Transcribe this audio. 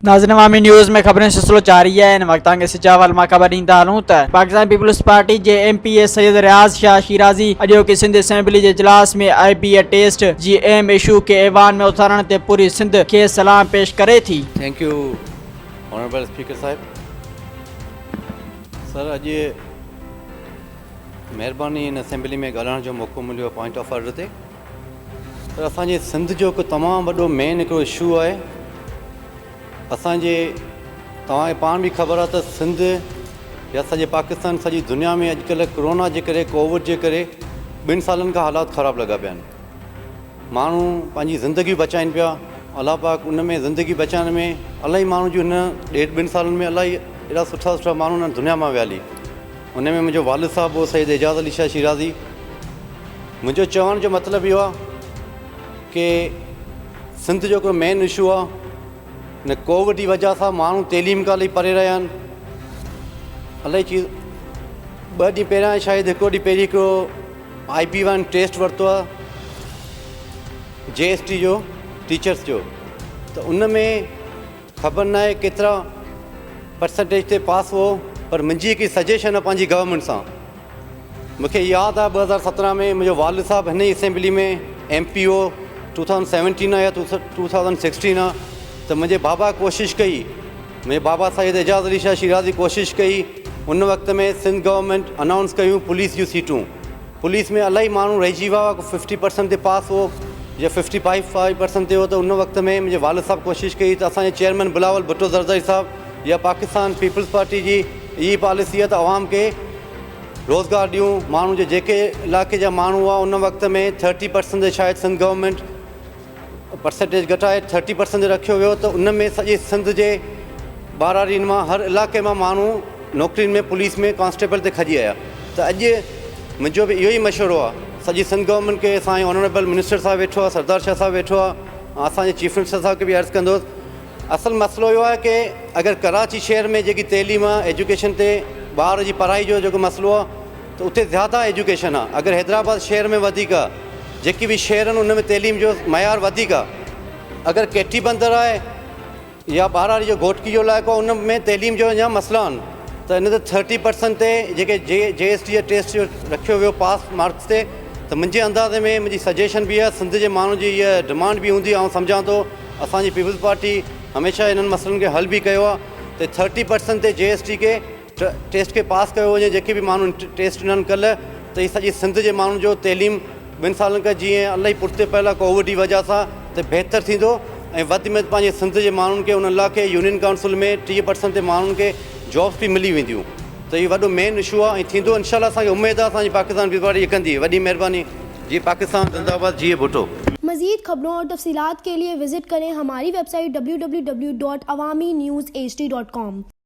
ناظرين عوامي نيوز ۾ خبرن جو سلسلو جاري آهي هن وقت توهان کي سجاول مان خبر ڏيندا هلون ته پاڪستان پيپلز پارٽي جي M P A Syed Riaz Shah Shirazi اڄوڪي سنڌ اسيمبلي جي اجلاس ۾ آء بي اي ٽيسٽ جي اهم اشو کي ايوان ۾ اٿارڻ تي پوري سنڌ کيس سلام پيش ڪري ٿي. Thank you honourable speaker صاحب سر اڄ مهرباني هن اسيمبلي ۾ ڳالهائڻ جو موقعو مليو پوائنٽ آف آرڊر تي سر اسان جي سنڌ جو هڪ تمام وڏو مين هڪڙو اشو آهي اسان جي توهان کي پاڻ به خبر آهي ته سنڌ يا سڄي پاڪستان سڄي دنيا ۾ اڄڪلهه ڪرونا جي ڪري ڪووڊ جي ڪري ٻن سالن کان حالات خراب لڳا پيا آهن ماڻهو پنهنجي زندگي بچائين پيا الله پاڪ ان ۾ زندگي بچائڻ ۾ الاهي ماڻهو جون هن ڏيڍ ٻن سالن ۾ الاهي اهڙا سٺا سٺا ماڻهو هن دنيا مان ويا هلي ان ۾ منهنجو والد صاحب هو سيد اعجاز علي شاهه شيرازي منهنجو چوڻ جو مطلب اهو آهي ڪي سنڌ جو هڪڙو مين اشو آهي ان ڪووڊ جي وجه سان ماڻهو تعليم کان الائي پري رهيا آهن الائي چيز ٻه ڏينهن پهريان شايد هڪڙو ڏينهن پهرين هڪڙو آئي بي ون ٽيسٽ ورتو آهي جي ايس ٽي جو ٽيچرس جو ته ان ۾ خبر ناهي ڪيترا پرسنٽيج تي پاس هو پر منهنجي هڪڙي سجيشن آهي پنهنجي گورنمينٽ سان مون کي ياد آهي 2017 ۾ منهنجو والد صاحب هن ئي اسيمبلي ۾ ايم پي هو 2017 آ يا 2016 آ ته منهنجي بابا ڪوشش ڪئي منهنجي بابا سيد اعجاز علي شاهه شيرازي ڪوشش ڪئي ان وقت ۾ سنڌ گورنمينٽ انائونس ڪيون پوليس جون سيٽون پوليس ۾ الاهي ماڻهو رهجي ويا هئا ففٽي پرسنٽ تي پاس هو يا ففٽي فائيو فائيو پرسنٽ تي هو ته ان وقت ۾ منهنجي والد صاحب ڪوشش ڪئي ته اسان جي چيئرمين بلاول ڀٽو زرداري صاحب يا پاڪستان پيپلز پارٽي جي هي پاليسي آهي ته عوام کي روزگار ڏيون ماڻهو جي جيڪي علائقي جا ماڻهو هئا ان وقت ۾ ٿرٽي پرسنٽ تي شايد سنڌ گورنمينٽ پرسنٽيج گهٽائي ٿرٽي پرسنٽ تي رکيو ويو ته ان ۾ سڄي سنڌ جي ٻهراڙين مان هر علائقي مان ماڻهو نوڪرين ۾ پوليس ۾ ڪانسٽيبل تي کڄي آيا ته اڄ منهنجو به اهو ئي مشورو آهي سڄي سنڌ گورنمينٽ کي اسان جو آنريبل منسٽر صاحب ويٺو آهي سردار شاهه صاحب ويٺو آهي اسان جي چيف منسٽر صاحب کي به عرض ڪندوس اصل مسئلو اهو آهي ڪي اگر ڪراچي شهر ۾ جيڪي تعليم آهي ايجوڪيشن تي ٻار جي پڙهائي جو جيڪو مسئلو آهي ته اتي زياده ايجوڪيشن آهي اگر حيدرآباد شهر ۾ وڌيڪ آهي جيڪي به شهر آهن ان ۾ تعليم جو معيار وڌيڪ آهي اگر ڪيٽي بندر آهي يا ٻهراڙي جو گهوٽڪي جو علائقو آهي ان ۾ تعليم جو اڃا مسئلا آهن ته ان تي ٿرٽي پرسنٽ تي جيڪي جي جي ايس ٽي جا ٽيسٽ جو رکيو ويو پاس مارڪس تي ته منهنجي اندازي ۾ منهنجي سجيشن به آهي سنڌ جي ماڻهن جي اها ڊمانڊ به هوندي آئون سمجهان ٿو اسان جي پيپلز پارٽي هميشه انهن مسئلن کي حل به ڪيو آهي ته ٿرٽي پرسنٽ تي جي ايس ٽي کي ٽيسٽ کي پاس ڪيو وڃي جيڪي به ماڻهو ٽيسٽ ڏنن ڪلهه ته هي سڄي سنڌ جي ماڻهن جو تعليم ٻن سالن کان جيئن الائي پٺتي پيل آهي ڪووڊ جي وجه سان ته بهتر ٿيندو ۽ وڌ ۾ وڌ پنهنجي سنڌ جي ماڻهن کي ان علائقي يونين ڪائونسل ۾ 30 پرسنٽ تي ماڻهن کي جابس به ملي وينديون ته هي وڏو مين اشو آهي ۽ ٿيندو انشاء الله اسان کي اميد آهي اسان جي پاڪستان پيپلز پارٽي ڪندي وڏي مهرباني جي پاڪستان زنده آباد جيئي ڀٽو. مزيد خبرون اور تفصيلات کے لئے وزٽ کریں ہماری ویب سائٹ www.awamiNewsHD.com.